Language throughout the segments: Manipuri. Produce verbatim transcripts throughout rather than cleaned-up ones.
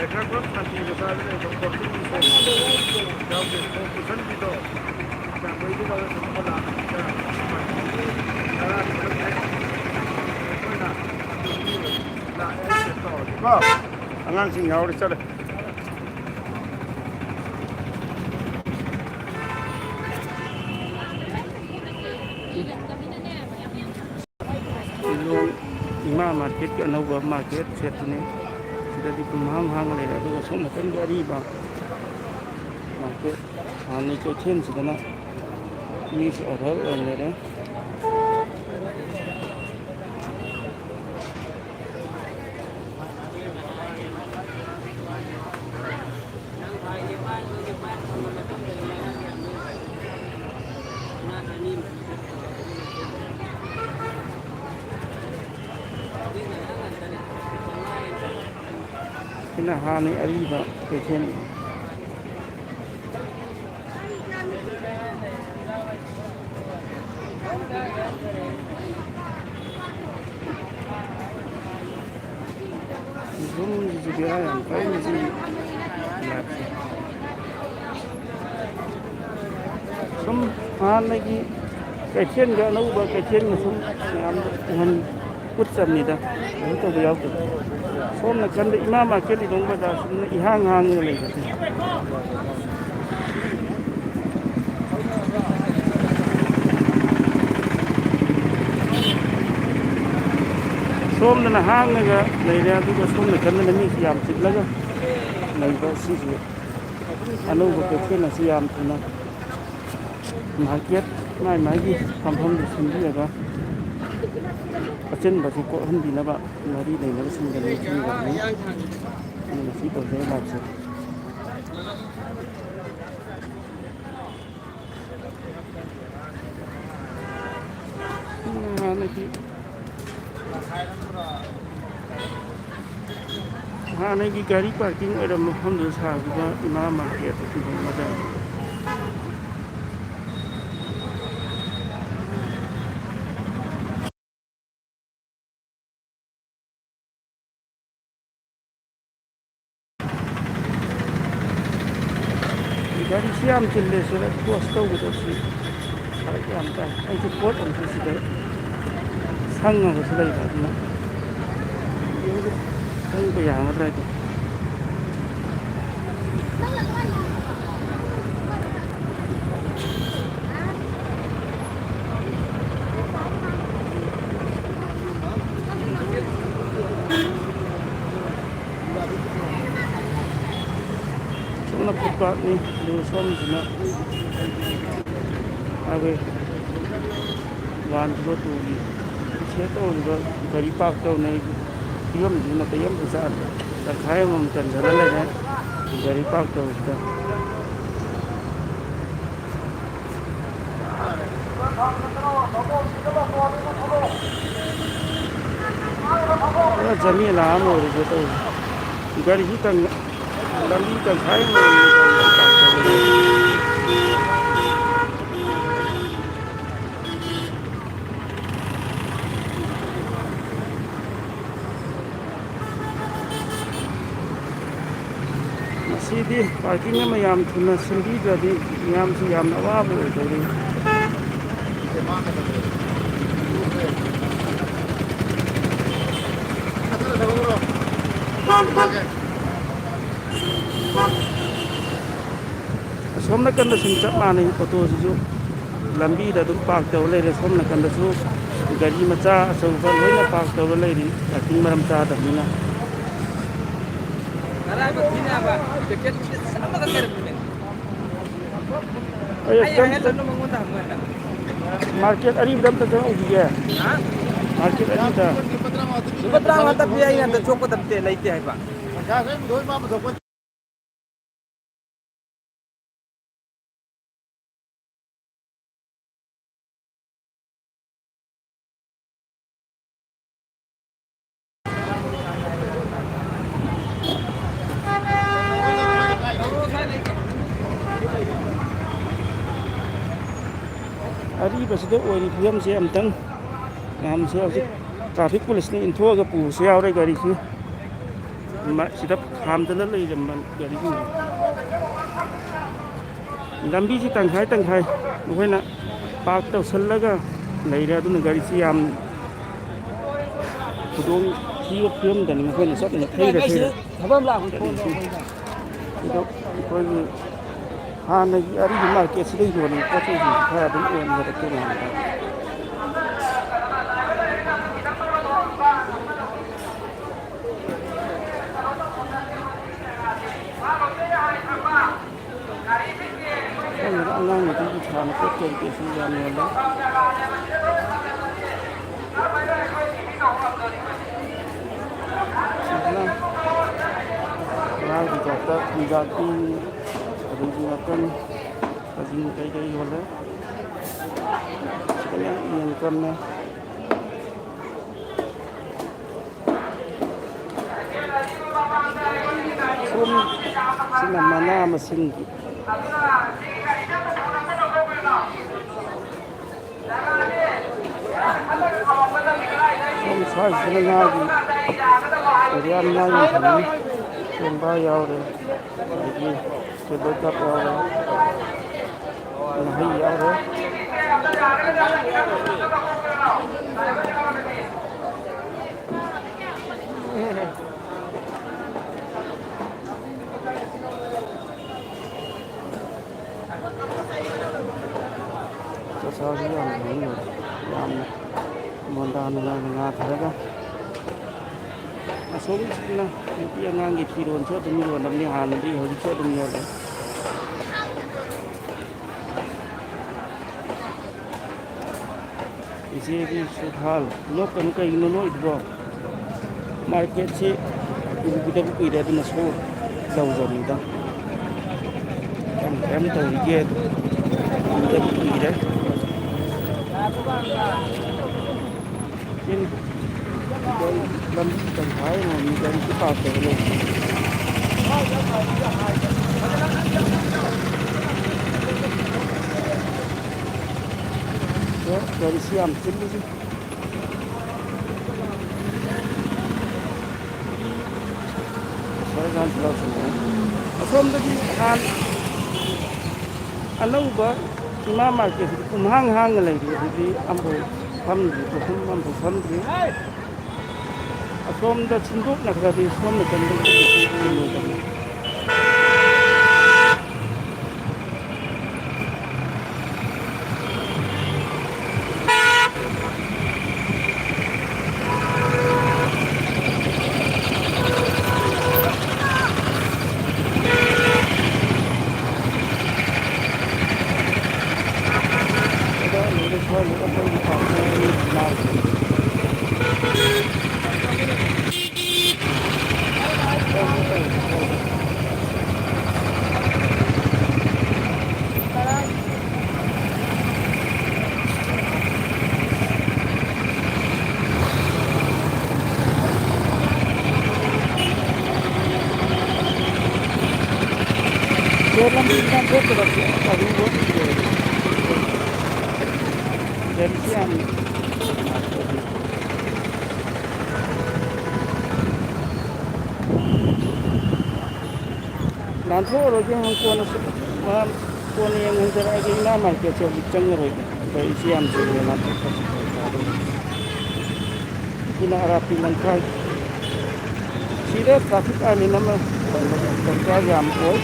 ꯈꯔ ꯄꯨꯂꯞ ꯁꯥꯟꯇꯤ ꯃꯆꯥꯗ ꯂꯩꯕ ꯈꯣꯠꯄꯒꯤꯁꯦ ꯌꯥꯎꯗꯦ꯫ ꯈꯣꯡ ꯄꯨꯁꯟꯕꯤꯗꯣ ꯌꯥꯝꯕꯩꯗꯤ ꯂꯧꯔꯦ, ꯊꯣꯛꯄ ꯂꯥꯛꯑꯒ ꯇꯔꯥ ꯄꯨꯂꯞ ꯍꯦꯛ ꯑꯩꯈꯣꯏꯅ ꯑꯗꯨꯒꯤ ꯂꯥꯛꯑꯦ ꯍꯥꯏꯅ ꯇꯧꯔꯗꯤ꯫ ꯀꯣ? ꯑꯉꯥꯡꯁꯤꯡ ꯌꯥꯎꯔꯦ, ꯆꯠꯂꯦ꯫ ꯁꯤꯂꯣꯡ ꯏꯃꯥ ꯃꯥꯔꯀꯦꯠꯀꯤ ꯑꯅꯧꯕ ꯃꯥꯔꯀꯦꯠ ꯁꯦꯠꯇꯨꯅꯤ꯫ ꯁꯤꯗꯗꯤ ꯄꯨꯡꯍꯥꯡ ꯍꯥꯡꯉ ꯂꯩꯔꯦ꯫ ꯑꯗꯨꯒ ꯁꯣꯝ ꯅꯥꯀꯟꯒꯤ ꯑꯔꯤꯕ ꯃꯥꯔꯀꯦꯠ, ꯍꯥꯟꯅꯒꯤ ꯀꯩꯊꯦꯜꯁꯤꯗꯅ ꯃꯤꯁꯨ ꯑꯣꯚꯔ ꯑꯣꯏꯅ ꯂꯩꯔꯦ꯫ ꯁꯤꯅ ꯍꯥꯟꯅꯒꯤ ꯑꯔꯤꯕ ꯀꯩꯊꯦꯜ꯫ ꯌꯨꯝꯁꯤꯁꯨ ꯕꯦꯔꯥ ꯌꯥꯝ ꯀꯥꯏ ꯃꯁꯤꯒꯤ ꯂꯥꯏꯐꯁꯦ꯫ ꯁꯨꯝ ꯍꯥꯟꯅꯒꯤ ꯀꯩꯊꯦꯜꯒ ꯑꯅꯧꯕ ꯀꯩꯊꯦꯜꯒ ꯁꯨꯝ ꯃꯌꯥꯝꯗ ꯎꯍꯟ ꯎꯠꯆꯕꯅꯤꯗ꯫ ꯀꯩꯅꯣ ꯇꯧꯕ ꯌꯥꯎꯗꯦ꯫ ꯁꯣꯝ ꯅꯥꯀꯟꯗ ꯏꯃꯥ ꯃꯥꯔꯀꯦꯠ, ꯂꯤꯂꯣꯡ ꯕꯖꯥꯔ ꯁꯨꯝ ꯏꯍꯥꯡ ꯍꯥꯡꯉꯒ ꯂꯩꯕꯁꯦ꯫ ꯁꯣꯝꯗꯅ ꯍꯥꯡꯉꯒ ꯂꯩꯔꯦ, ꯑꯗꯨꯒ ꯁꯣꯝ ꯅꯥꯀꯟꯗꯅ ꯃꯤꯁꯤ ꯌꯥꯝ ꯆꯤꯜꯂꯒ ꯂꯩꯕ꯫ ꯁꯤꯁꯤ ꯑꯅꯧꯕ ꯀꯩꯊꯦꯜ ꯑꯁꯤ ꯌꯥꯝ ꯊꯨꯅ ꯃꯥꯔꯀꯦꯠ ꯃꯥꯏ ꯃꯥꯏꯒꯤ ꯐꯝꯐꯝꯗꯨ ꯁꯤꯟꯕꯤꯔꯒ ꯑꯆꯤꯟꯕꯁꯤ ꯀꯣꯛꯍꯟꯕꯤꯅꯕ ꯃꯔꯤ ꯂꯩꯅꯕꯁꯤꯡꯗ ꯅꯤꯡꯁꯤꯡꯖꯕꯅꯤ꯫ ꯑꯩꯅ ꯁꯤ ꯇꯧꯖꯩ ꯂꯥꯏꯐꯁꯦ꯫ ꯍꯥꯟꯅꯒꯤ, ꯍꯥꯟꯅꯒꯤ ꯒꯥꯔꯤ ꯄꯥꯔꯀꯤꯡ ꯑꯣꯏꯔꯝꯕ ꯃꯐꯝꯗꯨꯗ ꯁꯥꯈꯤꯕ ꯏꯃꯥ ꯃꯥꯔꯀꯦꯠ ꯑꯗꯨꯒꯨꯝꯕꯗ ꯒꯥꯔꯤꯁꯤ ꯌꯥꯝ ꯆꯤꯜꯂꯦ ꯁꯤꯗ ꯀ꯭ꯔꯣꯁ ꯇꯧꯒꯗꯕꯁꯤ꯫ ꯐꯔꯛ ꯌꯥꯝ ꯇꯥꯏ꯫ ꯑꯩꯁꯨ ꯄꯣꯠ ꯑꯃꯁꯨ ꯁꯤꯗ ꯁꯪꯉꯒꯁꯨ ꯂꯩꯕ ꯑꯗꯨꯅ ꯆꯪꯕ ꯌꯥꯒꯗ꯭ꯔꯥ ꯍꯥꯏꯗꯣ꯫ ꯁꯣꯝꯅ ꯐꯨꯠꯄꯥꯠꯅꯤ, ꯑꯗꯨꯒ ꯁꯣꯝꯁꯤꯅ ꯍꯥꯏꯋꯦ ꯋꯥꯟ ꯖꯤꯔꯣ ꯇꯨꯒꯤ ꯁꯦꯠ ꯇꯧꯔꯤꯕ ꯒꯥꯔꯤ ꯄꯥꯔꯛ ꯇꯧꯅꯩ ꯐꯤꯕꯝꯁꯤ ꯅꯥꯇꯩ ꯑꯃꯠꯇ ꯆꯥꯗ꯭ꯔꯦ꯫ ꯇꯪꯈꯥꯏ ꯑꯃꯃꯝ ꯆꯟꯁꯤꯜꯂ ꯂꯩꯔꯦ ꯒꯥꯔꯤ ꯄꯥꯔꯛ ꯇꯧꯕꯁꯤꯗ꯫ ꯄꯨꯔꯥ ꯖꯃꯦꯂꯥ ꯑꯃ ꯑꯣꯏꯔꯦ ꯇꯧꯔꯤꯁꯦ꯫ ꯒꯥꯔꯤꯁꯤ ꯇꯪ-, ꯂꯝꯕꯤ ꯇꯪꯈꯥꯏ ꯑꯃ ꯃꯁꯤꯗꯤ ꯄꯥꯔꯀꯤꯡ ꯑꯃ ꯌꯥꯝ ꯊꯨꯅ ꯁꯦꯝꯕꯤꯗ꯭ꯔꯗꯤ ꯃꯌꯥꯝꯁꯨ ꯌꯥꯝꯅ ꯑꯋꯥꯕ ꯑꯣꯏꯗꯧꯔꯤ꯫ ꯑꯁꯣꯝ ꯅꯥꯀꯟꯗꯁꯨ ꯆꯞ ꯃꯥꯟꯅꯩ, ꯑꯣꯇꯣꯁꯤꯁꯨ ꯂꯝꯕꯤꯗ ꯑꯗꯨꯝ ꯄꯥꯔꯛ ꯇꯧꯔ ꯂꯩꯔꯦ꯫ ꯁꯣꯝ ꯅꯥꯀꯟꯗꯁꯨ ꯒꯥꯔꯤ ꯃꯆꯥ ꯑꯆꯧꯕ ꯂꯣꯏꯅ ꯄꯥꯔꯛ ꯇꯧꯔ ꯂꯩꯔꯤ, ꯄꯥꯔꯀꯤꯡ ꯃꯔꯝ ꯆꯥꯗꯕꯅꯤꯅ꯫ ꯉꯔꯥꯡꯗꯣ ꯊꯤꯅꯦꯕ, ꯄꯦꯀꯦꯠ ꯑꯃꯈꯛ ꯂꯩꯔꯝꯃꯤꯅꯦ꯫ ꯑꯩ ꯑꯩ ꯑꯝꯇꯪ ꯍꯥꯏꯍꯜꯂꯅꯨ ꯃꯉꯣꯟꯗ ꯍꯪꯉꯣ ꯍꯥꯏꯅ꯫ ꯃꯥꯔꯀꯦꯠ ꯑꯔꯤꯕꯗ ꯑꯝꯇ ꯆꯪꯉꯨꯈꯤꯒꯦ꯫ ꯍꯥ? ꯃꯥꯔꯀꯦꯠ ꯑꯔꯤꯕꯗ꯫ ꯂꯨꯄꯥ ꯇꯔꯥꯃꯉꯥ ꯇꯞꯄꯤ, ꯑꯩ ꯍꯟꯗꯛ ꯆꯣꯞꯀꯗꯕ ꯅꯠꯇꯦ, ꯂꯩꯇꯦ ꯍꯥꯏꯕ꯫ ꯑꯔꯤꯕꯁꯤꯗ ꯑꯣꯏꯔꯤꯕ ꯐꯤꯕꯝꯁꯦ ꯑꯝꯇꯪ ꯃꯌꯥꯝꯁꯦ ꯍꯧꯖꯤꯛ ꯇ꯭ꯔꯥꯐꯤꯛ ꯄꯨꯂꯤꯁꯅ ꯏꯟꯊꯣꯛꯑꯒ ꯄꯨꯕꯁꯨ ꯌꯥꯎꯔꯦ ꯒꯥꯔꯤꯁꯤ꯫ ꯃ-, ꯁꯤꯗ ꯈꯥꯝꯗꯅ ꯂꯩꯔꯝꯕ ꯒꯥꯔꯤꯁꯤꯡꯁꯦ꯫ ꯂꯝꯕꯤꯁꯤ ꯇꯪꯈꯥꯏ ꯇꯪꯈꯥꯏ ꯑꯩꯈꯣꯏꯅ ꯄꯥꯛ ꯇꯧꯁꯜꯂꯒ ꯂꯩꯔꯦ꯫ ꯑꯗꯨꯅ ꯒꯥꯔꯤꯁꯤ ꯌꯥꯝ ꯈꯨꯗꯣꯡ ꯊꯤꯕ ꯐꯤꯕꯝꯗꯅꯤ ꯃꯈꯣꯏꯅ ꯆꯠꯂꯤꯁꯦ, ꯊꯩꯔ ꯊꯩꯔ ꯆꯠꯂꯤꯁꯤ꯫ ꯑꯗꯣ ꯑꯩꯈꯣꯏꯒꯤ ꯍꯥꯟꯅꯒꯤ ꯑꯔꯤꯕ ꯃꯥꯔꯀꯦꯠꯁꯤꯗ ꯌꯣꯜꯂꯤꯕ ꯄꯣꯠ ꯆꯩꯁꯤꯡꯁꯤ ꯈꯔ ꯑꯗꯨꯝ ꯑꯣꯟꯕꯗ ꯇꯣꯉꯥꯟꯕ꯫ ꯈꯪꯗꯦꯗ, ꯑꯉꯥꯡ ꯅꯨꯄꯤꯒꯤ ꯁꯥꯟꯅꯄꯣꯠ ꯀꯔꯤ ꯀꯔꯤꯁꯨ ꯌꯥꯝ ꯌꯣꯜꯂꯦ꯫ ꯑꯉꯥꯡꯒꯤ ꯖꯥꯠꯇ ꯐꯤꯗꯥꯛꯄꯤ ꯑꯗꯨꯒꯤ ꯉꯥꯛꯇꯅꯤ꯫ ꯈꯖꯤꯡ ꯀꯩꯀꯩ ꯌꯣꯜꯂꯦ꯫ ꯁꯤꯗꯅ ꯌꯦꯟ ꯀꯝꯃꯦ꯫ ꯁꯣꯝ ꯁꯤꯅ ꯃꯅꯥ ꯃꯁꯤꯡꯒꯤ꯫ ꯁꯣꯝ ꯁ꯭ꯋꯥꯏꯁꯤꯅ ꯉꯥꯒꯤ ꯃꯌꯥꯝ ꯉꯥ ꯌꯣꯟꯐꯝꯅꯤ꯫ ꯄꯦꯡꯕꯥ ꯌꯥꯎꯔꯦ, ꯑꯗꯒꯤ ꯇꯦꯕꯜ ꯀꯞ ꯌꯥꯎꯔꯦ, ꯉꯥꯍꯩ ꯌꯥꯎꯔꯦ꯫ ꯆꯥꯛꯆꯥꯁꯤ ꯌꯥꯝ ꯐꯖꯅ ꯌꯣꯜꯂꯤ꯫ ꯌꯥꯝꯅ ꯃꯣꯟꯗꯥ ꯅꯨꯡꯗꯥꯅ ꯉꯥ ꯊꯥꯔꯒ꯫ ꯑꯁꯣꯝꯁꯤꯅ ꯅꯨꯄꯤ ꯑꯉꯥꯡꯒꯤ ꯐꯤꯔꯣꯜꯁꯨ ꯑꯗꯨꯝ ꯌꯣꯜꯂꯝꯅꯤ, ꯍꯥꯟꯅꯗꯤ, ꯍꯧꯖꯤꯛꯁꯨ ꯑꯗꯨꯝ ꯌꯣꯜꯂꯦ꯫ ꯏꯆꯦꯒꯤ ꯁꯨꯍꯥꯜ, ꯅꯣꯛꯀꯅꯨ, ꯀꯩꯒꯤꯅꯣ ꯅꯣꯛꯏꯗꯨꯕꯣ? ꯃꯥꯔꯀꯦꯠꯁꯤ ꯎꯈꯤꯗꯕ ꯀꯨꯏꯔꯦ, ꯑꯗꯨꯅ ꯁꯣ ꯇꯧꯖꯕꯅꯤꯗ꯫ ꯀꯔꯝ ꯀꯔꯝ ꯇꯧꯔꯤꯒꯦ? ꯎꯈꯤꯗꯕ ꯀꯨꯏꯔꯦ꯫ ꯆꯤꯟ ꯒꯥꯔꯤ ꯂꯝꯕꯤ ꯇꯪꯈꯥꯏ ꯑꯃꯃꯝ ꯒꯥꯔꯤꯁꯨ ꯄꯥꯔꯛ ꯇꯧꯔ ꯂꯩ꯫ ꯒꯥꯔꯤꯁꯤ ꯌꯥꯝ ꯆꯤꯜꯂꯤꯁꯤ꯫ ꯑꯁꯣꯝꯗꯒꯤ ꯅꯍꯥꯟ ꯑꯅꯧꯕ ꯏꯃꯥ ꯃꯥꯔꯀꯦꯠꯁꯤꯗꯤ ꯄꯨꯝꯍꯥꯡ ꯍꯥꯡꯅ ꯂꯩꯔꯤ꯫ ꯑꯗꯨꯗꯤ ꯑꯃꯐꯥꯎ ꯐꯝꯗ꯭ꯔꯤ, ꯄꯣꯠꯐꯝ ꯑꯃꯐꯥꯎ ꯐꯝꯗ꯭ꯔꯤ꯫ ꯑꯁꯣꯝꯗ ꯁꯤꯟꯗꯣꯛꯅꯈ꯭ꯔꯗꯤ ꯁꯣꯝ ꯅꯥꯀꯟꯗ ꯆꯠꯂꯣꯏꯗꯕꯅꯤ꯫ ꯁꯣꯔꯣꯛ ꯂꯝꯕꯤ ꯏꯝꯐꯥꯜ ꯊꯣꯛꯀꯗꯕꯁꯦ ꯑꯗꯨꯝ ꯔꯣꯗ ꯂꯩꯔꯦ꯫ ꯒꯥꯔꯤꯁꯤ ꯌꯥꯝ ꯂꯥꯟꯊꯣꯛꯑꯔꯣꯏꯒꯦ, ꯍꯌꯦꯡ ꯀꯣꯟꯅ ꯁꯨꯝ ꯃꯔꯝ ꯀꯣꯟꯅ ꯌꯦꯡꯍꯟꯖꯔꯛꯑꯒꯦ꯫ ꯏꯃꯥ ꯃꯥꯔꯀꯦꯠꯁꯦ ꯍꯧꯖꯤꯛ ꯆꯪꯉꯔꯣꯏꯒꯦ꯫ ꯒꯥꯔꯤꯁꯤ ꯌꯥꯝ ꯆꯤꯜꯂꯦ, ꯂꯥꯟꯊꯣꯛꯄꯁꯤ ꯐꯔꯛ ꯇꯥꯗꯣꯏꯅꯤ꯫ ꯑꯗꯨꯅ ꯑꯔꯥꯞꯄꯤ ꯂꯝꯈꯥꯏ꯫ ꯁꯤꯗ traffic island ꯑꯃ ꯗꯔꯀꯥꯔ ꯌꯥꯝ ꯑꯣꯏ꯫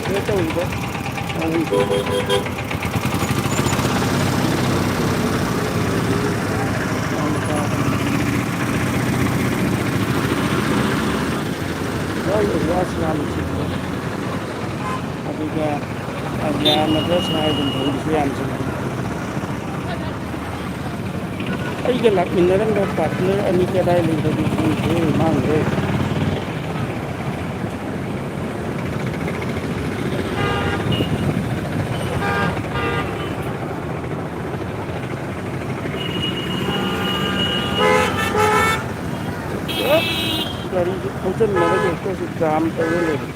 ꯁꯤꯗ ꯇꯧꯔꯤꯕ ꯃꯑꯣꯡꯁꯦ꯫ ꯍꯣꯏ, ꯑꯦꯔꯤꯌꯥꯁꯤ ꯌꯥꯝ ꯆꯤꯜꯂꯤ꯫ ꯑꯗꯨꯒ ꯑꯦꯔꯤꯌꯥ ꯑꯃꯗ ꯁꯉꯥꯏ ꯌꯨꯝꯐꯝꯒꯤꯁꯨ ꯌꯥꯝ ꯆꯤꯜꯂꯤ꯫ ꯑꯩꯒ ꯂꯥꯛꯃꯤꯟꯅꯔꯝꯕ partner ꯑꯅꯤ ꯀꯗꯥꯏ ꯂꯩꯕꯒꯦ ꯈꯪꯗ꯭ꯔꯦ, ꯃꯥꯡꯈ꯭ꯔꯦ꯫ ꯄꯨꯂꯞ ꯒꯥꯔꯤꯁꯦ ꯊꯧꯖꯤꯟꯅꯔꯒ ꯍꯦꯛꯇ ꯁꯤ jam ꯇꯧꯔ ꯂꯩꯔꯦ꯫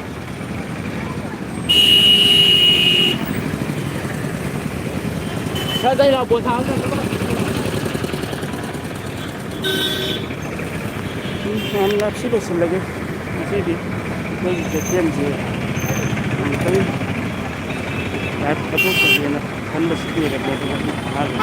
ꯁ꯭ꯋꯥꯏꯗ ꯑꯩ ꯂꯥꯛꯄ ꯊꯥꯡꯒꯗ꯭ꯔꯣ? ꯎꯝ, ꯌꯥꯝ ꯂꯥꯞꯁꯤꯜꯂꯁꯤꯜꯂꯒꯦ꯫ ꯉꯁꯤꯗꯤ ꯑꯩꯈꯣꯏꯒꯤ ꯀꯩꯊꯦꯜꯁꯦ ꯑꯃꯨꯛꯇꯪ ꯂꯥꯏꯚ ꯐꯣꯡꯗꯣꯛꯆꯒꯦꯅ ꯈꯟꯕꯁꯨ ꯀꯨꯏꯔꯕꯅꯦ, ꯑꯗꯨꯒ ꯃꯥꯒꯤ